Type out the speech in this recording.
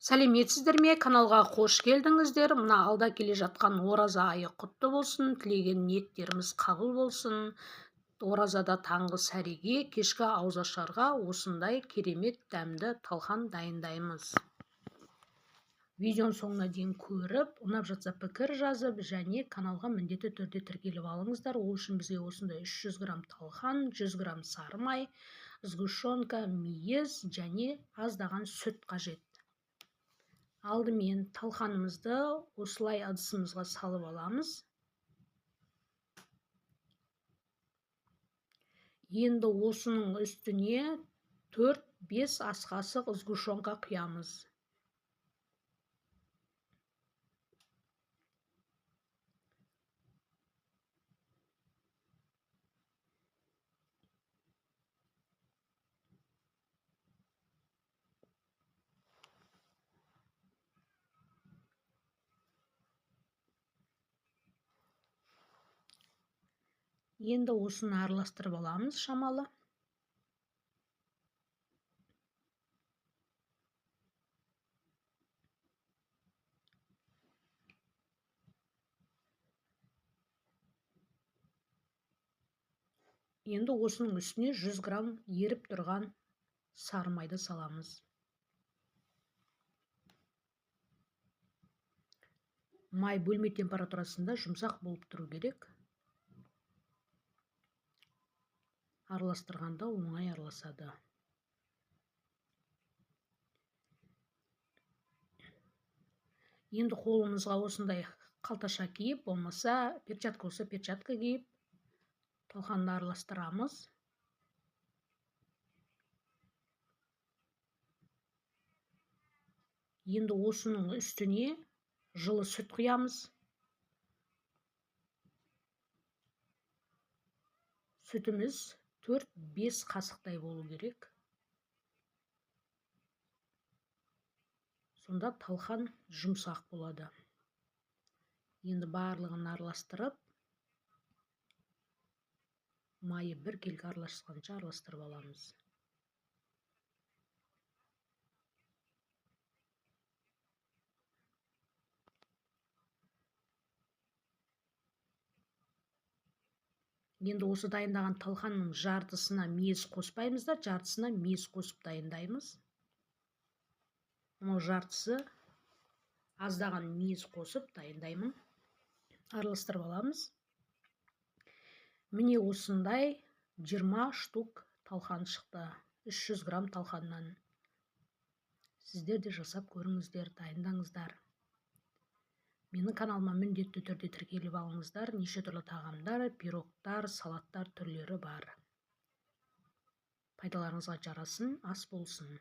Сәлеметсіздер ме? Каналға қош келдіңіздер. Мына алда келе жатқан ораза айы құтты болсын, тілеген ниеттеріміз қабыл болсын. Оразада таңғы сәреге, кешкі ауызашарға осындай керемет дәмді талқан дайындаймыз. Видеоның соңына дейін көріп, ұнап жатса пікір жазып, және каналға міндетті түрде тіркеліп алыңыздар. Ол үшін бізге осындай 300 грамм талқан, 100 грамм сары май, сгущенка, мейіз және аздаған сүт қажет. Алдымен талқанымызды осылай ыдысымызға салып аламыз. Енді осының үстіне 4-5 ас қасық сгущенка құямыз. Енді осыны араластырып аламыз шамалы. Енді осының үстіне 100 грамм еріп тұрған сары майды саламыз. Май бөлме температурасында жұмсақ болып тұру керек. Араластырғанда оңай араласады. Енді қолымызға осындай қалташа киіп, болмаса перчатка болса перчатка киіп, талқанды араластырамыз. Енді осының үстіне жылы сүт құямыз. Сүтіміз 4-5 қасықтай болу керек. Сонда талқан жұмсақ болады. Енді барлығын араластырып, майы біркелкі араласқанша араластырып аламыз. Енді осы дайындаған талқанның жартысына мейіз қоспаймыз да, жартысына мейіз қосып дайындаймыз. Мынау жартысы аздаған мейіз қосып дайындаймын. Араластырып аламыз. Міне осындай 20 штук талқан шықты. 300 грамм талқаннан. Сіздер де жасап көріңіздер, дайындаңыздар. Менің каналыма міндетті түрде тіркеліп алыңыздар. Неше түрлі тағамдар, пирогтар, салаттар түрлері бар. Пайдаларыңызға жарасын, ас болсын.